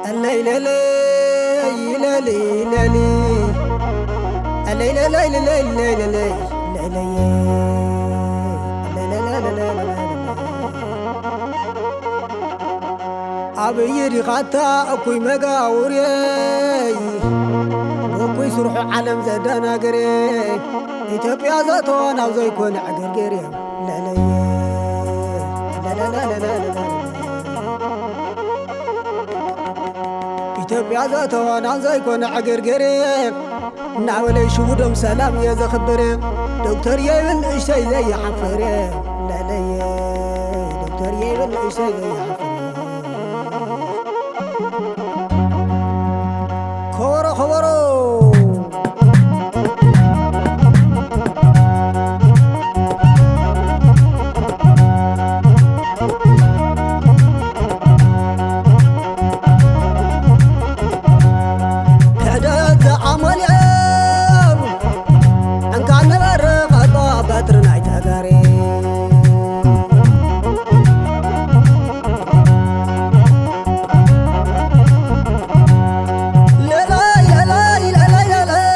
እለይ ለለይ ለለይ ለለይ። እለይ ለለይ ለለይ ለለይ ለለይ። እለይ ለለይ ለለይ ለለይ ለለይ። ኣብይ ዲኻታ እኩይ መጋውርየይ፣ እኩይ ስርሑ ዓለም ዘደናገረ፣ ኢትዮጵያ ዘእተወ ናብ ዘይኮነ ዕግርግር እዮም። ለለየ፣ ለለለለለለ። ኢትዮጵያ ዘእተወ ናብ ዘይኮነ ዕግርግር፣ እናበለ ሽውዶም ሰላም እየ ዘኽብር። ዶክተር የይብል ንእሽተይ ዘይሓፍር። ለለየ፣ ዶክተር የይብል ንእሽተይ ዘይሓፍር። ከበሮ፣ ከበሮ። ክሕደት ዝኣመልኦም እንካን ንበርኽ ኣቦ በትሪ ናይ ተጋሪ። ለለይ፣ ለለይ፣ ለለይ፣ ለለይ፣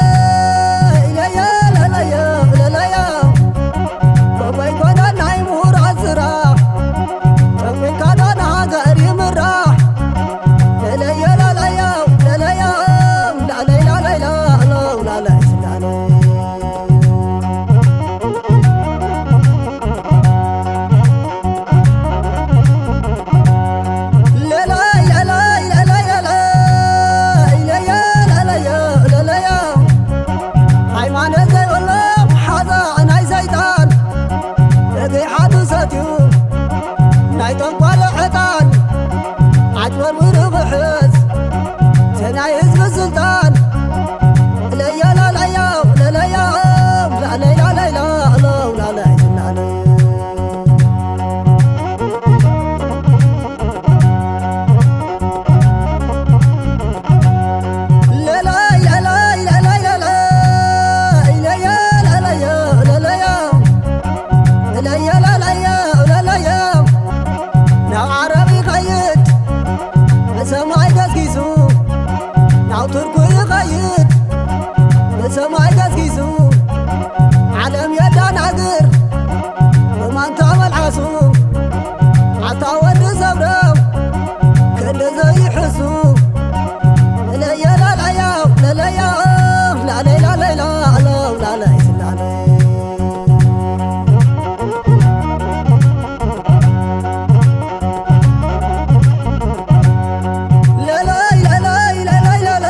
ለለይ፣ ለለይ፣ ለለይ። በበይ ኮነ ናይ ምሁራት ስራሕ፣ ጠንቂካ ዶ ንሃገር ይምራሕ? ለለየ፣ ለለየ፣ ለለየ፣ ላለይ፣ ላለይ፣ ላለው፣ ላለይ፣ ላለይ። ለለይ፣ ለለይ፣ ለለይ፣ ለለይ፣ ለለይ፣ ለለይ። ሃይማኖት ዘይብሎም ሓዛ ናይ ሰይጣን፣ በገይ ሓቱ ሰትዩ ናይ ጠንቋለ ዕጣን፣ ኣጭበርብሩ ክሕዝ ሰናይ ህዝቢ ስልጣን። ለዮ ላለዮ ለለዮ ላለይ ላለይ ላለው ላለይ ዝናለ። ለለይ ለለይ ለለይ ለለይ ለዮ ላለዮ ለለዮ ለዮ ላለዮ ለለዮ። ናብ ዓረብ ይኸይድ ብሰማይ ገስጊሱ፣ ናብ ቱርኩ ይኸይድ ብሰማይ ገስጊሱ። ዓለም የዳናግር ብማንታ መልዓሱ፣ ኣታ ወዲ ሰብረም ክንዲ ዘይሕሱ። ለለየ ላለዮ ለለዮ ላለይ ላለይ ላለው ላለይ ስላለ። ለለይ ለለይ ለለይ ለለይ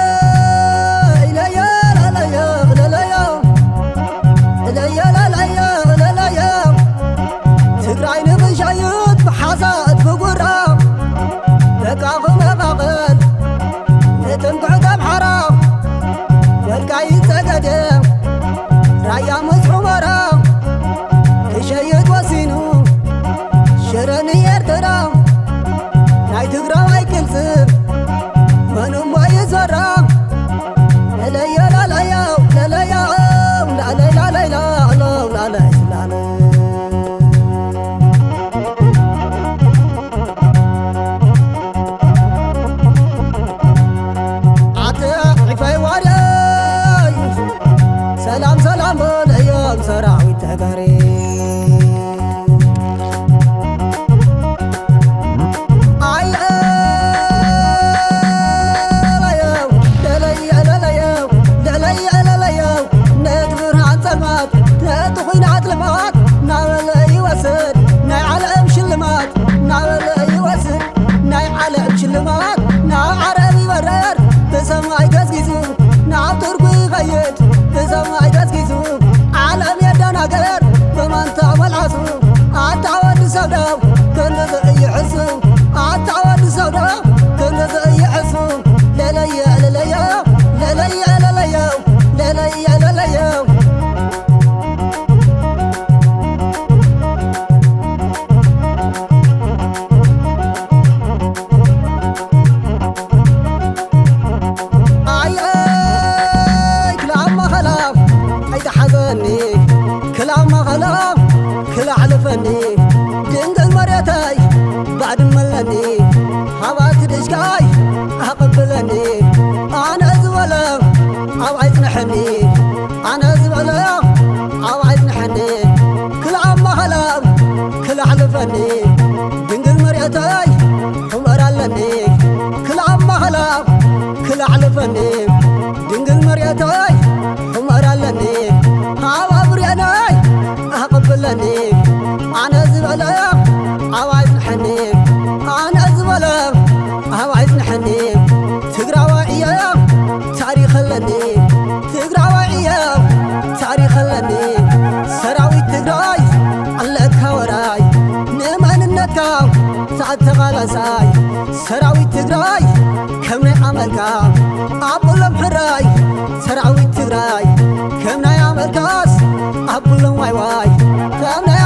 ለዮ ላለዮ ለለዮ ለዮ ላለዮ ለለዮ። ትግራይ ንኽሸይጥ ብሓሳድ ብጉራ በቃ ክመቓቐል ንትምክሕቲ ኣምሓራ ወልቃይት ጸገዴ ራያ ምስ ሑመራ ክሸይጥ ወሲኑ ሽረ ንኤርትራ ናይ ትግራዋይ ቅልጽም መን እሞ ይዘራ። ለለዮ ላለዮ ለለዮ ላለይ ላለይ ላለው ላለይ ስላለ። ኣተ ዒፋይ ዋርያይ ሰላም ሰላም በለዮም ሰራዊት ተጋሪ። ኣይ ኣነ ዝበለ ኣብ ኣይጽንሐኒ። ትግራዋይ እየ ታሪኽ ኣለኒ። ትግራዋይ እየ ታሪኽ ኣለኒ። ሰራዊት ትግራይ ኣለካ ወራይ፣ ንመንነትካ ሳብ ተቓላሳይ። ሰራዊት ትግራይ ከም ናይ ኣመልካ ኣብሎም ሕራይ። ሰራዊት ትግራይ ከም ናይ ኣመልካስ ኣብሎም ዋይ ዋይ። ከም ናይ